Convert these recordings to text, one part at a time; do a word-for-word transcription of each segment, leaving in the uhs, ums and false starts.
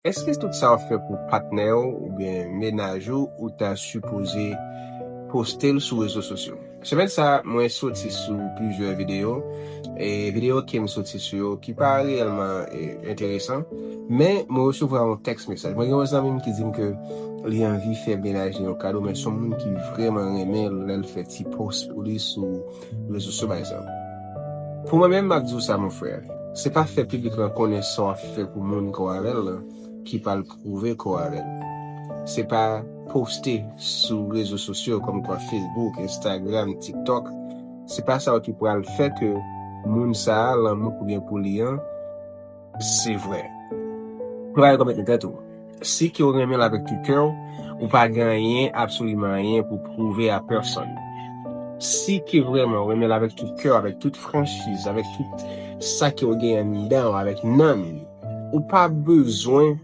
Èske tout sa w ap fè pou patnè w oubyen mennaj ou, ou ta sipoze poste l sou rezo sosyo? Semèn sa, mwen soti sou plizyè videyo, e videyo ke m soti sou yo ki pa reyèlman e, enteresan, men mwen resevwa yon tèks mesaj. Mwen gen yon zanmi m ki di m ke li anvi fè mennaj li yon kado, men se yon moun ki vrèman renmen l lè l fè ti pòs pou li sou rezo sosyo, pa egzanp. Pou mwen menm, m ap di w sa, mon frè, se pa fè piblik lan konnen sa w ap fè pou moun ke w avè l lan ki pral pwouve ke w avè l. Se pa poste sou rezo sosyo kòmkwa Facebook, Instagram, TikTok. Se pa sa yo ki pral fè ke moun sa a, lanmou ke w gen pou li an, se vrè. Prepare kòmèt nan tèt ou. Si ke w renmen l avèk tout kè w, ou pa gen anyen, absoliman anyen pou pwouve a pèsonn. Si ke vrèman w renmen l avèk tout kè w, avèk tout franchiz, avèk tout sa ke w gen anndan w, avèk nanm, ou pa bezwen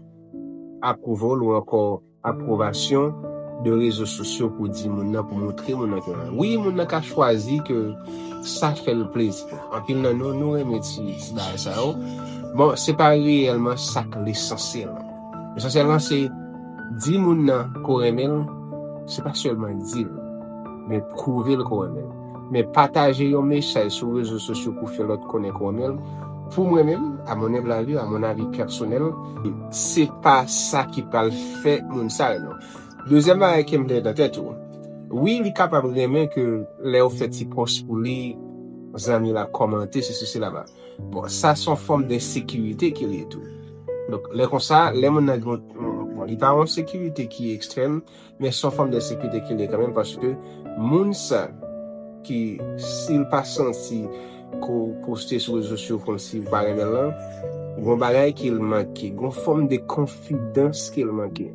apwouval ou ankò apwobasyon de rezo sosyo pou di moun nan, pou montre moun nan ke wi, moun nan ka chwazi ke sa fè l plezi. Anpil nan nou, nou renmen ti, ti bagay sa yo. Bon, se pa reyèlman sa k lesansyèl. Lesansyèl lan se di moun nan ke w renmen l, se pa sèlman di l, men pwouve l ke w renmen l. Men pataje yon mesaj sou rezo sosyo pou fè lòt konnen ke w renmen l, pou mwen menm, à mon humble avis, à mon avis personnel, se pa sa ki pral fè moun sa renmen w. Dezyèm bagay ke m te nan tèt ou. Wi, li kapab renmen ke lè w fè ti pòs pou li, zanmi l ap kòmante, sesi, sela, ba. Bon, sa se yon fòm de sekirite ke li ye tou. Donk, lè konsa, lè moun nan gen, bon, li pa yon sekirite ki ekstrèm, men se yon fòm de sekirite ke li ye kanmenm, paske moun sa ki, si l pa santi ke w poste sou rezo sosyo kòmsi w pa renmen l lan, gon bagay ke l manke, gon fòm de konfidans ke l manke.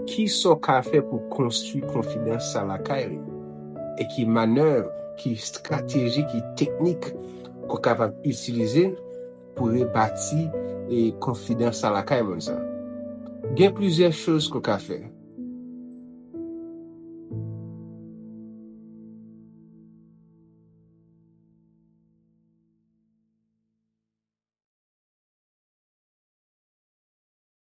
Kisa w ka fè pou konstwi konfidans sa lakay li? E ki manèv, ki estrateji, ki teknik ke w kapab itilize pou rebati e konfidans sa lakay moun sa? Gen plizyè choz ke w ka fè.